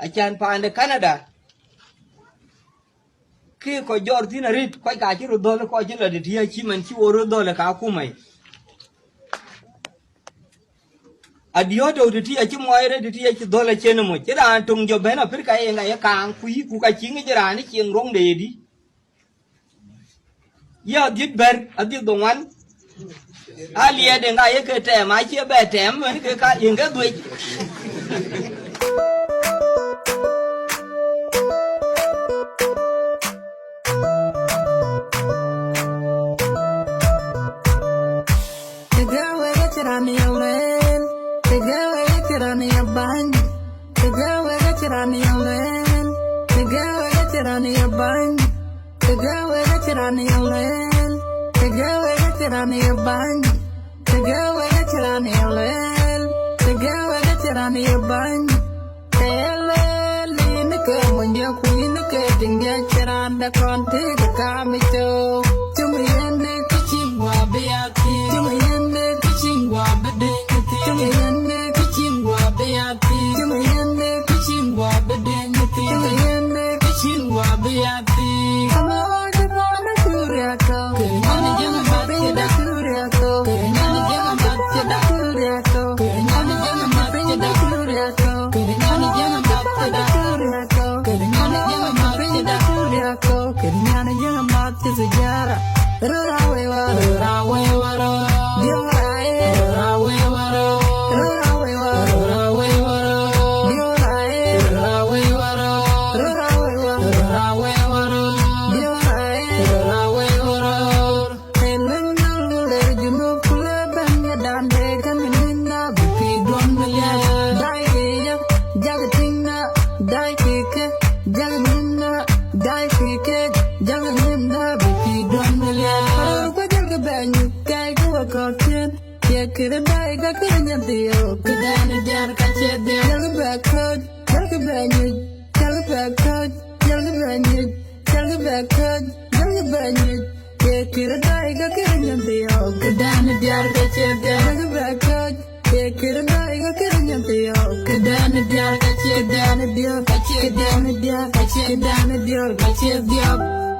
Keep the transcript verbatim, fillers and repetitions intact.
Acan paan de Canada, ke kɔc jɔɔr thïn arët, kɔc ka cï röt dhɔ̈l, kɔc cï lɔ tëtï acï man cï wo röt dhɔ̈l ë ka kumai. Adiɔ̈ɔ̈t tɔ̈u tëtï acï muɔɔc rëët, tëtï acï dhɔ̈l acïn moc. Cï raan töŋ jɔ bɛ̈n Apirika, ye ŋa ye kaaŋ, ku yï, ku ka cï ŋic raan ë cieŋ roŋ de yedï. Ye adhiëth bɛ̈r, adhiëth dhoŋuan. Aliɛɛt ë ŋa ye ke tɛɛm, acie bɛ tɛɛm, wën ke ka yen ke dhuec. Tëgë wek acï raan ye lueel, tëgë wek acï raan ye bäny, tëgë wek acï raan ye lueel, tëgë wek acï raan ye bäny, tëgë wek acï raan ye lueel, tëgë wek acï raan ye bäny, tëgë wek acï raan ye lueel, tëgë wek acï raan ye bäny. Ke lueel yïn ke monydiɛ̈ ku yïn ke tiŋdiɛ̈, cïn raan dɛ̈ kɔn tëëk ë kaamic tök. Cï ŋö yen ë kë cïn guɔ bï ya thïn? Cï ŋö yen ë kë cïn guɔ bï dëny thïn? Cï ŋö yen ë kë cïn guɔ bï ya thïn? Cï ŋö yen ë kë cïn guɔ bï dëny thïn? Cï ŋö yen ë kë cïn guɔ bï ya thïn? Ka lɔ cï bɔ̈ në Kuria tök. Ke nyan ë jiëŋ ë mat cï dak. Kuria tök. Ke nyan ë jiëŋ ë mat cï dak. Kuria tök. Ke nyan ë jiëŋ ë mat cï dak. Kuria tök. Ke nyan ë jiëŋ ë mat cï dak. Kuria tök. Ke nyan ë jiëŋ ë mat cï dak. Kuria tök. Ke nyan ë jiëŋ ë mat cï sijara. Röör awei wa, röör awei wa, röör. Diöör aye. Röör awei wa, röör. Röör awei wa, röör. Röör awei wa, röör. Diöör aye. Röör awei wa, röör. Röör awei wa, röör. Diöör aye. Röör awei wa, röör. Ëlëŋ nɔŋ ler Junub ku le bɛ̈n ye dan de kën nin na bï pïïr duɔ̈n bï liɛɛr. Dai kë ye, jak tïŋ na, dai kë ke, jak nin na, dai kë ke, jak nin na bï pïïr duɔ̈n bï liɛɛr. Röör ku jälkï bɛ nyuc, kɛ̈ɛ̈ckï wek kɔ̈k ciëën. Ye kërë dai ka kërë nyin thiɔ̈k. Këdɛn ë diäär ka cie dhiëëth. Jälkï bɛ kɔ̈ɔ̈c, jälkï bɛ nyuc, jälkï bɛ kɔ̈ɔ̈c, jälkï bɛ nyuc, jälkï bɛ kɔ̈ɔ̈c, jälkï bɛ nyuc. Ye kërë dai ka kërë nyin thiɔ̈k. Këdɛn ë diäär ka cie dhiëëth. Jälkï bɛ kɔ̈ɔ̈c. Ye kërë dai ka kërë nyin thiɔ̈k. Këdɛn ë diäär ka cie dhiëëth. Këdɛn ë diäär ka cie dhiëëth. Këdɛn ë diäär ka cie dhiëëth. Këdɛn ë diäär ka cie dhiëëth.